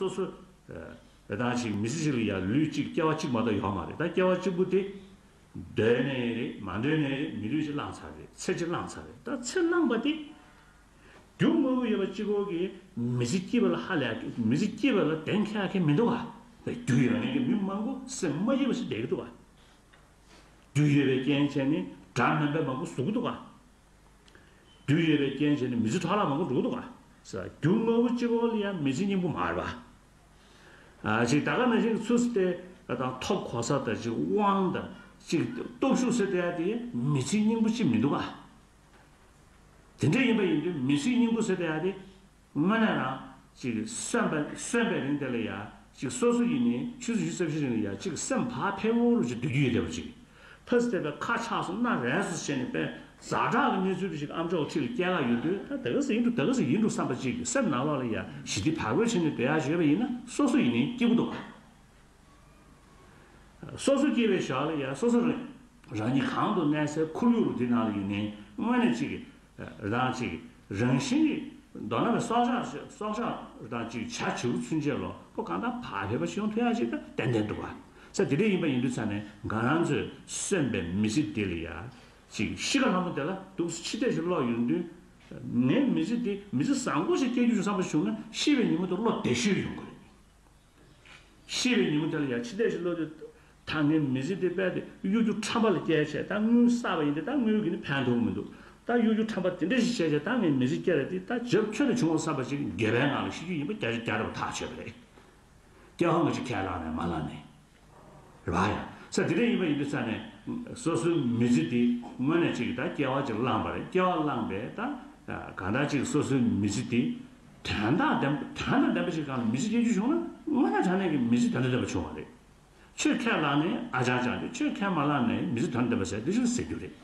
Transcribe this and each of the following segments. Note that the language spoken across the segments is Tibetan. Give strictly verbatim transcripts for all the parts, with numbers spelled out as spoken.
སོ་སོ་རེ་དང་ཅིག་མི་ཚེ་གཅིག་ལ་ཡ་ལུས་གཅིག་སྐྱེ་བ་གཅིག་མ་གཏོགས་ཡོད་མ་རེད། ད་སྐྱེ་བ་གཅིག་པུ་དེ་འདོད་ནའི་རེད། མ་འདོད་ནའི་རེད། མི་ལུས་གཅིག་བླངས་ཚར་རེད། ཚེ་གཅིག་བླངས་ཚར་རེད། ད་ཚེ་བླངས་པ་དེ་རྒྱུ་དངོས་པོ་ཡོད་པ་གཅིག་པོ་གིས་མི་ཚེ་སྐྱིད་པ་ལ་ཧ་ལས་མི་ཚེ་སྐྱིད་པ་ལ་གདེང་འཁེལ་མཁན་མི་འདུག་ག་རྒྱུ་ཡོད་མཁན་གྱི་མི་མང་པོ་སེམས་མ་སྐྱིད་པ་ཞིག་བསྡད་ཀྱི་འདུག་ག་རྒྱུ་ཡོད་པའི་རྐྱེན་བྱས་ནས་དགྲ་དམན་པ་མང་པོ་ཟུག་གི་འདུག་ག་རྒྱུ་ཡོད་པའི་རྐྱེན་བྱས་ནས་མི་ཚེ་འཕྲོ་བརླག་མང་པོ་འགྲོ་གི་འདུག་ག་ས་རྒྱུ་དངོས་པོ་གཅིག་པོ་ལ་ཡང་མི་ཚེ་སྙིང་པོ་མ་རེད་པ། ཨ་ཅིག་ད་ག་ནང་བཞིན་ཚུལ་དེ་དང་ཐོབ་གོ་ས་དང་ཅིག་དབང་དང་ཅིག་སྟོབས་ཤུགས་ཟེར་བསྡད་ཡ་དེ་མི་ཚེ་སྙིང་པོ་ཅིག་མི་འདུག་ག་དེ་འདྲ་ཡིན་པ་ཡིན་དུས་མི་ཚེ་སྙིང་པོ་ཟེར་བསྡད་ཡ་དེ། དངོས་གནས་རང་ཅིག་གསོན་པ་གསོན་པའི་རིང་དེ་ལ་ཡ་ཅིག་སོ་སོ་ཡིན་ནའི་ཆུ་ཚོད་བཞི་རྩ་བཞི་རིང་ལ་ཡ་ཅིག་སེམས་བག་ཕེབས་པོ་རུ་ཅིག་སྡོད་རྒྱུ་ཡོད་བསྡད་པ་ཅིག་ཕ་སི་དེ་ལ་ཁ་ཆག་སོང་སྣ་རལ་སོང་བྱས་ནས་དཔེ་ཛ་དྲག་གི་གནས་ཚུལ་དེ་ཞིག་ཨམ་ཅོག་འཁྲིས་ལ་སྐྱེལ་ག་ཡོང་དུས་ད་ད་ག་ཟེ་ཡིན་འགྲོ་ད་ག་ཟེ་ཡིན་འགྲོ་བསམ་པ་ཅིག་སེམས་ནང་ལོགས་ལ་ཡ་ཞི་བདེ་བག་ཕེབས་བྱས་ནས་སྡོད་ཡ་ཞིག་ཡོད་པ་ཡིན་ན་སོ་སོ་ཡིན་ནའི་སྐྱིད་པོ་འདུག་ག་སོ་སོ་སྐྱེས་པའི་ཞག་ལ་ཡང་སོ་སོ་རང་རང་ཉིད་གང་དུ་གནས་སའི་ཁོར་ཡུག་རུ་དེ་ནང་ལ་ཡིན་ནའི་དངོས་གནས་ཅིག་རེ་དང་ཅིག་རང་བཞིན་གྱིས་མདོར་ན་བའི་སྲོག་ཆགས་སྲོག་ཆགས་རེ་དང་ཅིག་བྱ་བྱིའུ་ཚུན་ཆད་ལོ་ཁོ་གང་ལྟར་བག་ཕེབས་པ་ཞིག་ཡོང་ཐུབ་ཡ་ཅིག་ད་ཏན་ཏན་འདུག་བ། ས་དེ་འདྲ་ཡིན་པ་ཡིན་དུས་ཙང་ནས་ང་རང་ཚོས་གསོན་པའི་མི་ཚེ་འདི་ལ་ཡ་ཅིག་ཤི་ཁ་ལྷ་མོ་དེ་ལ་འདུག་སེ་འཆི་ལྟས་ཤིག་ཀློག་ཡོང་དུས་ངའི་མི་ཚེ་འདི་མི་ཚེ་བཟང་པོ་ཞིག་སྐྱེལ་རྒྱུ་བྱུང་བསམ་པ་བྱུང་ན་ཤི་བའི་ཉིན་མོ་དེ་བློ་བདེ་ཤོས་ཡོང་གི་རེད། ཤི་བའི་ཉིན་མོ་དེ་ལ་ཡང་འཆི་ལྟས་ཤིག་ཀློག་དུས། ད་ངའི་མི་ཚེ་འདི་དཔེ་དེ་གཡོ་སྒྱུ་ཁྲམ་པ་ལ་སྐྱེལ་བྱས་ད་དངུལ་བསགས་པ་ཡིན་ཏེ་ད་དངུལ་གྱིས་ནི་ཕན་ཐོགས་མི་འདུག་ད་གཡོ་སྒྱུ་ཁྲམ་པ་དེ་འདྲ་ཞིག་བྱས་བྱས་ད་ངའི་མི་ཚེ་སྐྱེལ་ར་དེ་ད་རྒྱབ་ཁྱོན་ནས་བྱུང་བ་བསམ་པ་ཞིག་འགྱོད་པའི་ངང་ལ་ཤི་རྒྱུ་ཡིན་པ་བརྒྱ་ཆ་བརྒྱ་རེད་པ་ཐག་ཆོད་པ་རེད། སྐྱེ་བ་སྔ་ཕྱི་ཁས་བླངས་ནས་མ་བླངས་ནས། རེད་པ་ཡ། ས་དེ་འདྲ་ཡིན་པ་ཡིན་དུས་ཙང་ནས་སོ་སོའི་མི་ཚེ་འདི་དངོས་གནས་ཅིག་ད་སྐྱེ་བ་ཅིག་བླངས་པ་རེད། སྐྱེ་བ་བླངས་པས་ད་གང་ལྟར་ཅིག་སོ་སོའི་མི་ཚེ་འདི་དོན་དང་ལྡན་དོན་དང་ལྡན་པ་ཞིག་གང་ལ་མི་ཚེ་སྐྱེལ་རྒྱུ་བྱུང་ན་དངོས་གནས་དྲང་གནས་ཀྱི་མི་ཚེ་དོན་དང་ལྡན་པ་བྱུང་བ་རེད། ཆོས་ཁས་བླངས་ནས་ཨ་ཅང་ཅང་རེད། ཆོས་ཁས་མ་བླངས་ནས་མི་ཚེ་དོན་དང་ལྡན་པ་ཟེར་འདི་ཞིག་ཟེར་རྒྱུ་རེད།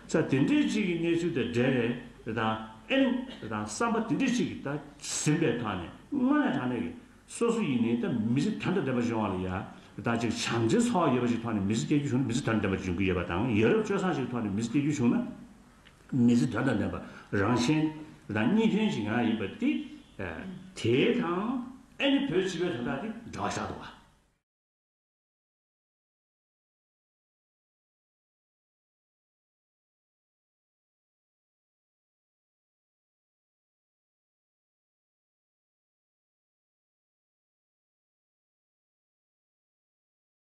ས་དེ་འདྲའི་ཅིག་གི་གནས་ཚུལ་དང་འབྲེལ་རེད་དང་ཨེ་ནི་དང་བསམ་པ་དེ་འདྲའི་ཅིག་གི་ད་ཟིན་པའི་ཐོག་ནས་དངོས་གནས་དྲང་གནས་ཀྱི། སོ་སོ་ཡིན་ནའི་ད་མི་ཚེ་དོན་དང་ལྡན་པ་བྱུང་བ་ལ་ཡ། ད་ཅིག་བྱམས་བརྩེའི་ཚོར་བ་ཡོད་པ་ཞིག་ཐོག་ནས་མི་ཚེ་སྐྱེལ་རྒྱུ་བྱུང་ན་མི་ཚེ་དོན་དང་ལྡན་པ་འབྱུང་གི་ཡོད་པ་དང་། ཡ་རབས་སྤྱོད་བཟང་ཞིག་ཐོག་ནས་མི་ཚེ་སྐྱེལ་རྒྱུ་བྱུང་ན། མི་ཚེ་དོན་དང་ལྡན་པ་རང་གཞན་དང་གཉིས་ཕན་ཞིག་ཡོང་ཡ་ཡིན་པ་དེ། དེའི་དང་ཨེ་ནི་བོད་སྤྱི་པའི་དོན་དག་དེ་འབྲེལ་བ་ཆགས་འདུག་བ།